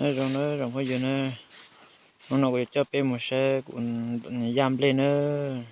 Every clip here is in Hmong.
Nyob zoo nawb tsoom phooj ywg na, hnub no kuv yuav coj peb mus saib kuv yaj nplej nawb.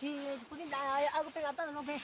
Kuv li ntawd, kuv peb los tau no peb.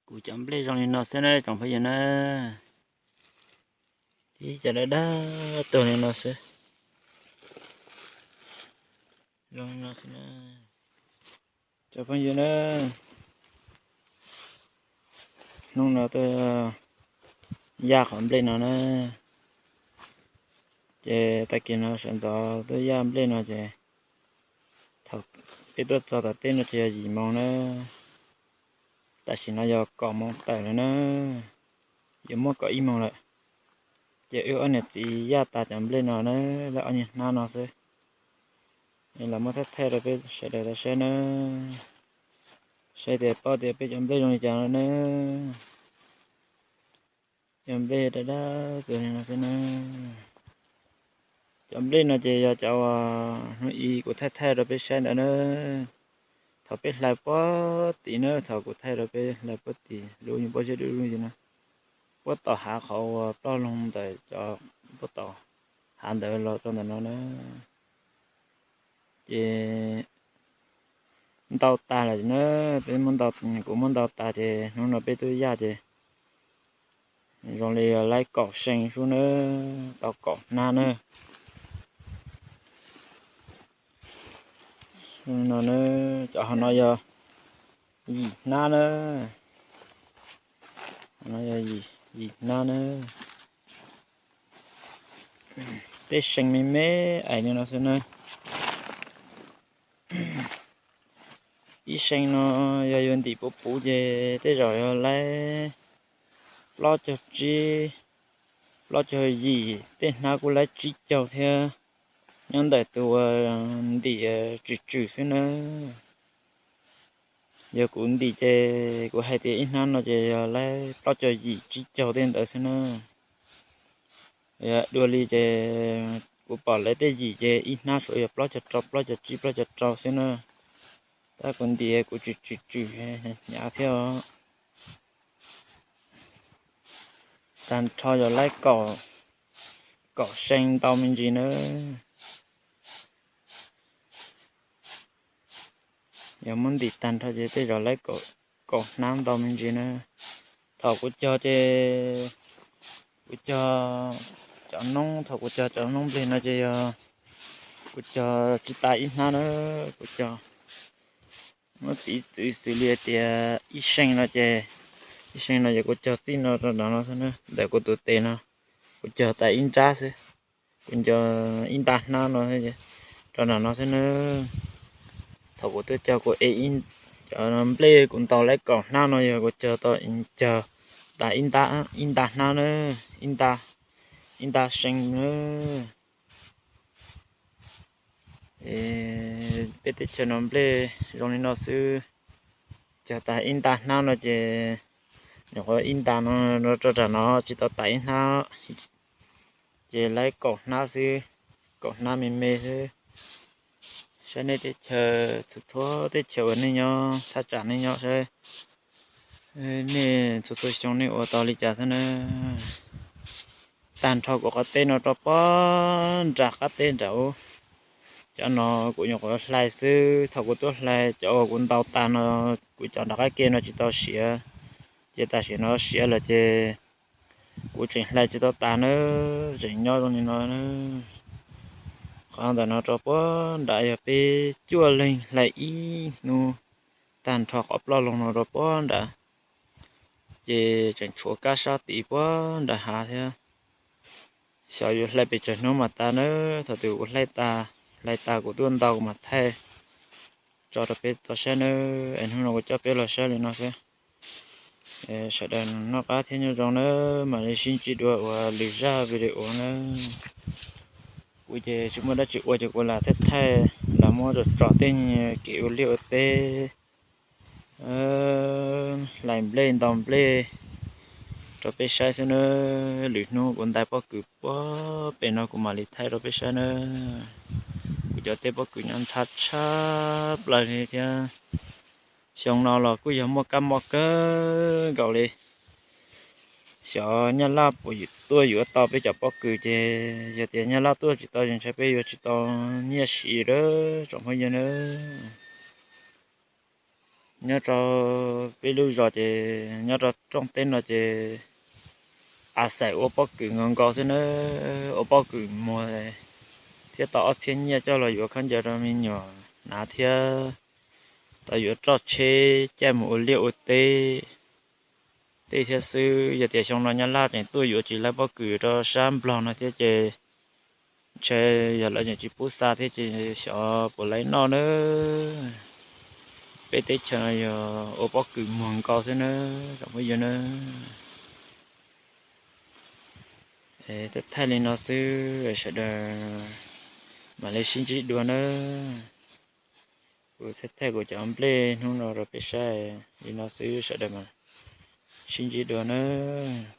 Kuv cov nplej zoo li no xwb na tsoom phooj ywg na. Tib cov dawb dawb tuag li no xwb. Zoo li no xwb na. Cov phooj ywg na, hnub no tuaj yaj qhov nplej no na. Ces tag kis no sawv ntxov tuaj yaj nplej no ces thaum peb tuaj txog tom teb no ces yog yim moos na. Tam sim no yog kaum moos tawm lawm na, yuav muaj kaum ib moos lawm. Ces wb ob niam txiv yaj tas cov nplej no na, lawv ob niag hnab no xwb. Los muab thaij thaij rau peb sawv daws tau saib na, saib tias paub tias peb cov nplej zoo li cas no na. Cov nplej dawb dawb tuag li no xwb na. Cov nplej no ces yog cov uas hnub ib kuv thaij thaij rau peb saib ntawd na. Thaum peb hlais puag tim na, thaum kuv thaij rau peb hlais puag tim lub nyuag pob zeb dub dub no, puag tom hav qhov uas ploj loo ntawm cov puag tom hav ntawd los rau ntawm no na. Ces ntau tas lawm na, peb muab ntau, kuv muab ntau tas ces hnub no peb twb yaj ces zoo li laib kaum see xwb na, tau kaum hnab na. No na, cov hauv no yog yim hnab na, no yog yim hnab na. Tej see me me ais li no xwb na. Ib see no yog yuav ntim puv puv ces tej zaum yog laib plaub caug tsib, plaub caug yim, tej hnab kuj laib tsib caug thiab, nyob ntawm tus uas ntim tswm tswm xwb na. Yog kuv ntim ces kuv hais tias ib hnab no ces yog laib plaub caug yim tsib caug tej ntawd xwb na. Dua li ces kuv pom lawv tej yim ces ib hnab suav yog plaub caug rau, plaub caug tsib, plaub caug rau xwb na. Tab kuv ntim kuv tswm tswm tswm hnyav thiab os. Tag nrho yog laib kaum see ntau me ntsis na. Yog muab ntim tag nrho ces tej zaum laib kaum hnab ntau me ntsis na. Thaum kuv cog ces kuv cog cov noob, thaum kuv cog cov noob nplej no ces yog kuv cog tsis tas ib hnab na. Kuv cog muab piv txwv xws li hais tias ib see no ces, ib see no ces kuv cog txij no rau nram no xwb na, ntawm kuv tus tes no, kuv cog tas ib nrab xwb. Kuv cog ib nta hnab no rau nram no xwb na. Thaum kuv tuaj cog kuv ev cov nplej kuv ntaus laib kaum hnab no yog kuv cog tau, cog tas ib nta hnab na, ib nta, ib nta see na. Peb teb chaws no nplej zoo li no xwb, cog tas ib nta hnab no ces nyuam qhuav ib nta no rau nram no tsis tau tas ib hnab, ces laib kaum hnab xwb, kaum hnab me me xwb. Saib nej teb chaws, txhua txhua teb chaws uas nej nyob, thaj tsam nej nyob saib, nej txhua txhua xyoo nej ua tau li cas xwb na. Tag nrho kuv qhov teb no rau puag nram qab teb nram ub, cov no kuv nyuam qhuav hlais xwb. Thaum kuv tuaj hlais cov uas kuv ntaus tas no, kuv cov nram qab ke no tsis tau siav, ces tam sim no siav lawm ces kuv tseem hlais tsis tau tas na, tseem nyob zoo li no na. Qhov ntawm no rau puag nrad yog peb cuaj leeg hlais ib hnub, tag nrho qhov ploj loo no rau puag nrad, ces tseem tshuav kab sab tid puag nrad hav thiab. Xyov yuav hlais pes tsawg hnub mas tas na. Thaum twg kuv hlais tas, hlais tas kuv tuaj ntaus kuv mam thaij tso rau peb tau saib na. Es hnub no kuv coj peb los saib li no xwb. Sawv daws noj qab thiab nyob zoo nawb, mam li sib ntsib dua ua lwm zaj video nawb. Kuv ces tsis muaj dab tsi ua ces kuv lam thaij thaij los muab tso tso tej kev ua liaj ua teb, hlais nplej ntaus nplej rau peb saib xwb nawb. Lwm hnub kuv ntais pob kws puag pem no kuv mam li thaij rau peb saib nawb. Kuv cov teb pob kws nyob ntxhab tshaj plaws li thiab. Xyoo no los kuj yog muaj kab mob kawg nkaus li. Xyov Nyab Laj puas tuaj yuav tau peb cov pob kws ces yog tias Nyab Laj tuaj tsis tau ces ntshai peb yuav tsis tau nyiaj siv lawm tsoom phooj ywg nawb. Nyob rau peb lub zos ces nyob rau rooj teb no ces a xaim ua pob kws nkaus nkaus xwb nawb. Ua pob kws muag thiab tau ob txhiab nyiaj coj los yuav khaub ncaws rau me nyuam hnav thiab tau yuav roj tsheb caij mus ua liaj ua teb tej thiab xwb. Yog tias xyoo no Nyab Laj tseem tuaj yuav tsis laib pob kws rau sab Nplog no thiab ces ntshai yog lawv tseem tsis pub xa thiab ces xyov puas laib noj nawb. Peb teb chaws no yog ua pob kws muag nkaus xwb nawb tsoom phooj ywg nawb. Thaij thaij li no xwb sawv daws mam li sib ntsib dua nawb. Kuv thaij thaij kuv cov nplej hnub no rau peb saib li no xwb sawv daws mas sib ntsib dua nawb.